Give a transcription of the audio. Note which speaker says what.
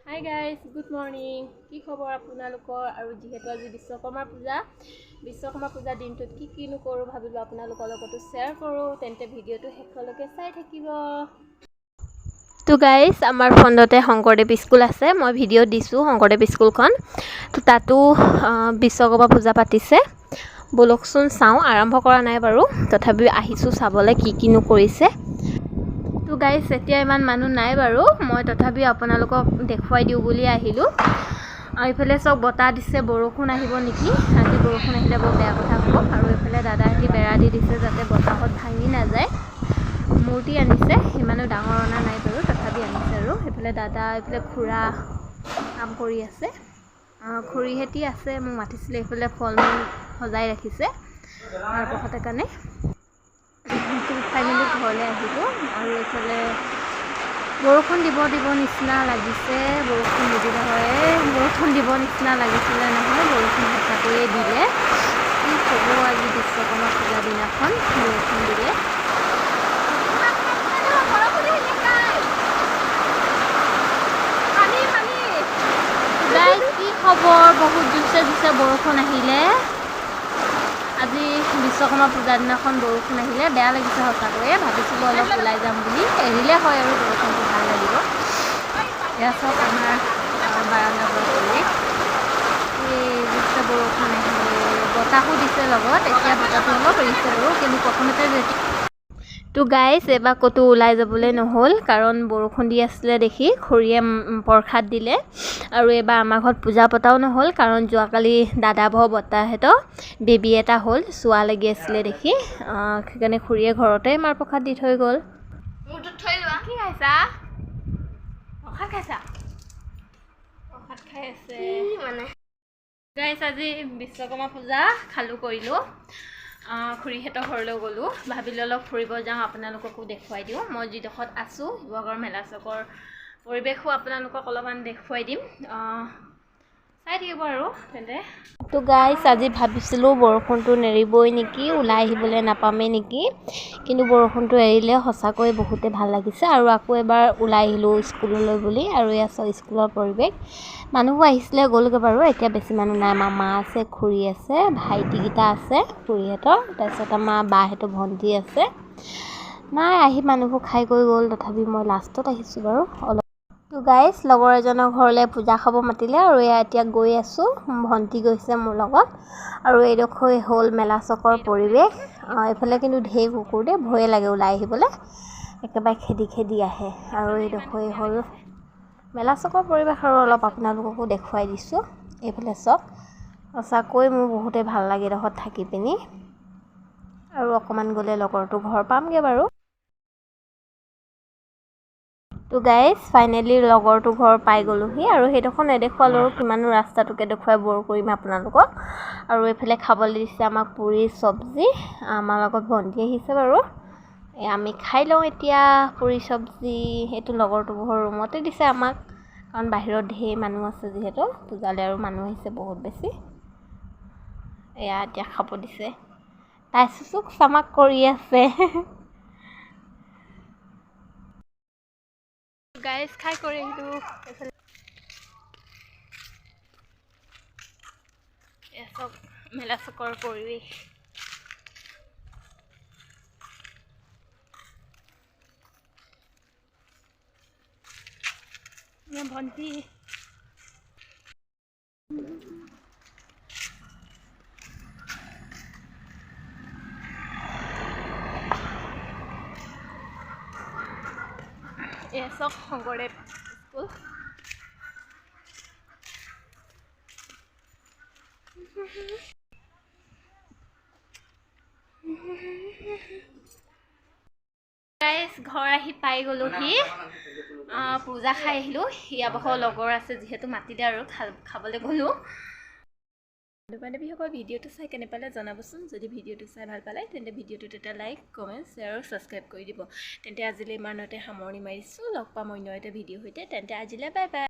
Speaker 1: Hi guys, good morning. কি খবৰ আপোনালোকৰ? আৰু যিহেতু আজি বিশ্বকৰ্মা পূজা, বিশ্বকৰ্মা পূজা দিনটোত কি কিনো কৰোঁ ভাবিলোঁ আপোনালোকৰ লগতো শ্বেয়াৰ কৰোঁ। তেন্তে ভিডিঅ'টো শেষলৈকে চাই থাকিব। তো গাইজ, আমাৰ ফ্ৰণ্টতে শংকৰদেৱ স্কুল আছে, মই ভিডিঅ' দিছোঁ শংকৰদেৱ স্কুলখন। তো তাতো বিশ্বকৰ্মা পূজা পাতিছে। ব'লকচোন চাওঁ। আৰম্ভ কৰা নাই বাৰু, তথাপিও আহিছোঁ চাবলৈ কি কিনো কৰিছে। তো গাইজ, এতিয়া ইমান মানুহ নাই বাৰু, মই তথাপিও আপোনালোকক দেখুৱাই দিওঁ বুলি আহিলোঁ। আৰু এইফালে চব বতাহ দিছে, বৰষুণ আহিব নেকি আজি? বৰষুণ আহিলে বৰ বেয়া কথা হ'ব। আৰু এইফালে দাদাহঁতি বেৰা দি দিছে যাতে বতাহত ভাঙি নাযায়। মূৰ্তি আনিছে, ইমানো ডাঙৰ অনা নাই বাৰু, তথাপি আনিছে। আৰু এইফালে দাদা, এইফালে খুৰা কাম কৰি আছে। খুৰীহেঁতি আছে, মোক মাতিছিলে। এইফালে ফল মূল সজাই ৰাখিছে মাৰ প্ৰসাদৰ কাৰণে। ফাইনেলি ঘৰলৈ আহিলোঁ। আৰু এইফালে বৰষুণ দিব দিব নিচিনা লাগিছে। বৰষুণ নিদিলে হয়, বৰষুণ দিব নিচিনা লাগিছিলে নহয়, বৰষুণ সঁচাকৈয়ে দিলে। কি ক'ব, আজি বিশ্বকৰ্মা পূজা দিনাখন বৰষুণ দিলে। গাইজ, কি খবৰ? বহুত জোৰছে জোৰছে বৰষুণ আহিলে। আজি বিশ্বকৰ্মা পূজাৰ দিনাখন বৰষুণ আহিলে, বেয়া লাগিছে সঁচাকৈয়ে। ভাবিছিলোঁ অলপ ওলাই যাম বুলি, এৰিলে হয় আৰু বৰষুণটো, ভাল লাগিব। এয়া চাওক আমাৰ বাৰাণ্ডাৰ পৰিৱেশ। এই জোৰছে বৰষুণ আহিলে, বতাহো দিছে লগত। এতিয়া বতাহটো অলপ এৰিছে বাৰু, কিন্তু প্ৰথমতে যেতিয়া। তো গাইজ, এইবাৰ ক'তো ওলাই যাবলৈ নহ'ল, কাৰণ বৰষুণ দি আছিলে দেখি খুৰীয়ে প্ৰসাদ দিলে। আৰু এইবাৰ আমাৰ ঘৰত পূজা পতাও নহ'ল, কাৰণ যোৱাকালি দাদা বৌ বৰ্তাহঁতৰ বেবী এটা হ'ল, চোৱা লাগি আছিলে দেখি, সেইকাৰণে খুৰীয়ে ঘৰতে মাৰ প্ৰসাদ দি থৈ গ'ল। কি খাইছা? প্ৰসাদ খাইছা? প্ৰসাদ খাই আছে। গাইজ, আজি বিশ্বকৰ্মা পূজা খালোঁ কৰিলোঁ, খুৰীহঁতৰ ঘৰলৈ গ'লোঁ। ভাবিলোঁ অলপ ফুৰিব যাওঁ, আপোনালোককো দেখুৱাই দিওঁ। মই যিডোখৰত আছোঁ, শিৱসাগৰ মেলা চকৰ পৰিৱেশো আপোনালোকক অলপমান দেখুৱাই দিম, চাই থাকিব আৰু তেন্তে। তো গাইজ, আজি ভাবিছিলোঁ বৰষুণটো নেৰিবই নেকি, ওলাই আহিবলৈ নাপামেই নেকি, কিন্তু বৰষুণটো এৰিলে, সঁচাকৈ বহুতে ভাল লাগিছে। আৰু আকৌ এবাৰ ওলাই আহিলোঁ স্কুললৈ বুলি। আৰু এয়া চাওক স্কুলৰ পৰিৱেশ। মানুহবোৰ আহিছিলে, গ'লগৈ বাৰু, এতিয়া বেছি মানুহ নাই। আমাৰ মা আছে, খুৰী আছে, ভাইটিকেইটা আছে খুৰীহঁতৰ, তাৰপিছত আমাৰ বাহঁতৰ ভণ্টি আছে। নাই আহি মানুহবোৰ খাই কৰি গ'ল, তথাপি মই লাষ্টত আহিছোঁ বাৰু অলপ। তো গাইজ, লগৰ এজনৰ ঘৰলৈ পূজা খাব মাতিলে আৰু এয়া এতিয়া গৈ আছোঁ। ভণ্টি গৈছে মোৰ লগত। আৰু এইডোখৰ হ'ল মেলা চকৰ পৰিৱেশ। এইফালে কিন্তু ঢেৰ কুকুৰ দেই, ভয়ে লাগে ওলাই আহিবলৈ, একেবাৰে খেদি খেদি আহে। আৰু এইডোখৰে হ'ল মেলা চকৰ পৰিৱেশ আৰু অলপ আপোনালোককো দেখুৱাই দিছোঁ। এইফালে চাওক, সঁচাকৈ মোৰ বহুতেই ভাল লাগে এইডোখৰত থাকি পিনি। আৰু অকণমান গ'লে লগৰটো ঘৰ পামগৈ বাৰু। তো গাইজ, ফাইনেলি লগৰটো ঘৰ পাই গ'লোহি। আৰু সেইডোখৰ নেদেখুৱালোঁ আৰু কিমানো ৰাস্তাটোকে দেখুৱাই ব'ৰ কৰিম আপোনালোকক। আৰু এইফালে খাবলৈ দিছে আমাক পুৰি চব্জি। আমাৰ লগত ভণ্টি আহিছে বাৰু। আমি খাই লওঁ এতিয়া পুৰি চব্জি। সেইটো লগৰটো ঘৰ ৰুমতে দিছে আমাক, কাৰণ বাহিৰত ঢেৰ মানুহ আছে যিহেতু পূজালৈ আৰু মানুহ আহিছে বহুত বেছি। এয়া এতিয়া খাব দিছে, তাই চুচুক চামাক কৰি আছে। গাইজ, খাই কৰি আহিলোঁ। এইফালে এয়া চাওক মেলা চকৰ পৰিৱেশ। এয়া ভণ্টি। এয়া চাওক শংকৰদেৱ স্কুল। গাইজ, ঘৰ আহি পাই গ'লোহি। পূজা খাই আহিলোঁ। ইয়াৰ বাসৰ লগৰ আছে যিহেতু, মাতিলে আৰু খাবলৈ গ'লোঁ। বন্ধু বান্ধৱীসকল, ভিডিঅ'টো চাই কেনে পালে জনাবচোন। যদি ভিডিঅ'টো চাই ভাল পালে, তেন্তে ভিডিঅ'টোত এটা লাইক, কমেণ্ট, শ্বেয়াৰ আৰু ছাবস্ক্ৰাইব কৰি দিব। তেন্তে আজিলৈ ইমানতে সামৰণি মাৰিছোঁ। লগ পাম অন্য এটা ভিডিঅ'ৰ সৈতে। তেন্তে আজিলৈ বাই বাই।